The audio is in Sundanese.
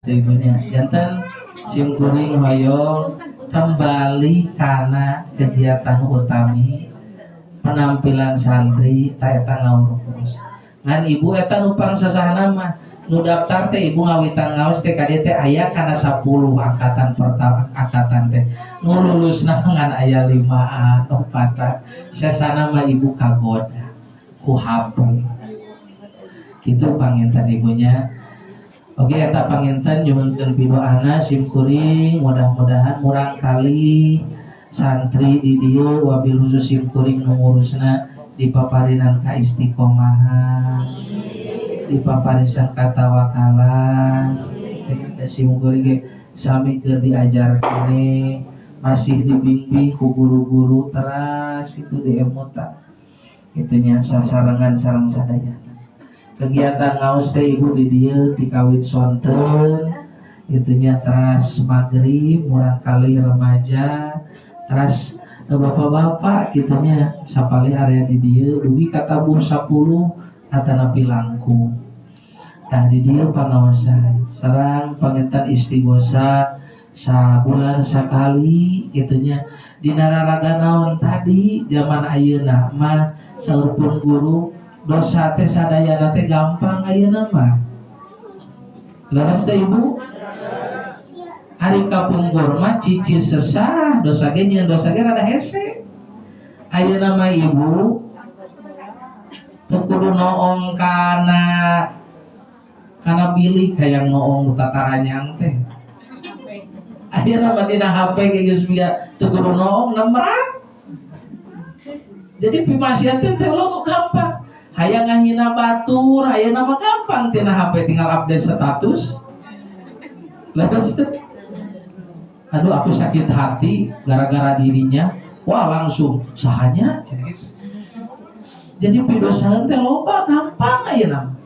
Ibunya janten sim kuring hoyong kembali karena kegiatan utami penampilan santri ta eta ngaurus. Ngan ibu, eta nu pangsesahna mah nu daftar teh, ibu, ngawitan ngaos teh ka dieu teh aya kana 10 angkatan pertama. Angkatan teh nu lulusna ngan aya 5an, 4an. Sesana mah, ibu, kagoda ku HP gitu panginten, ibunya. Oke, eta panginten nyuhunkeun pidoana sim kuring, mudah-mudahan murangkalih santri di dieu, wabil khusus sim kuring nu ngurusna, dipaparinan ka istiqomahan, dipaparisan katawakalan. Sim kuring ge sami keur diajar kene, masih dibimbing ku guru-guru teras itu di emutan itunya, sasarengan sareng sadaya. Kegiatan ngaos teh, ibu, di dieu tikawit sonten itunya, teras maghrib murangkalih remaja, teras bapak-bapak gitunya, sapalih area di dieu dugi ka tabuh 10 atanapi langkung. Tah, di dieu pangaosan sareng panginten istighosah sabulan sakali gitunya. Dina raraga naon tadi, zaman ayeuna mah saur pun guru, dosa teh sadayana teh gampang ayeuna mah. Leres teh, ibu? Ari kapungkur mah cicis sesah, dosa ge, nyieun dosa ge rada hese. Ayeuna mah, ibu, teu kudu noong kana kana bilik hayang noong tataranyang teh. Ayeuna mah dina HP ge geus bieu, teu kudu noong, nemrak. Jadi pimaksiat teh lo gampang. Hayang ngahina batur ayeuna mah gampang, tina HP tinggal update status. Lepas itu, "Aduh, aku sakit hati gara-gara dirinya." Wah, langsung sahanya. Jadi pidosaeun teh loba, gampang ayeuna.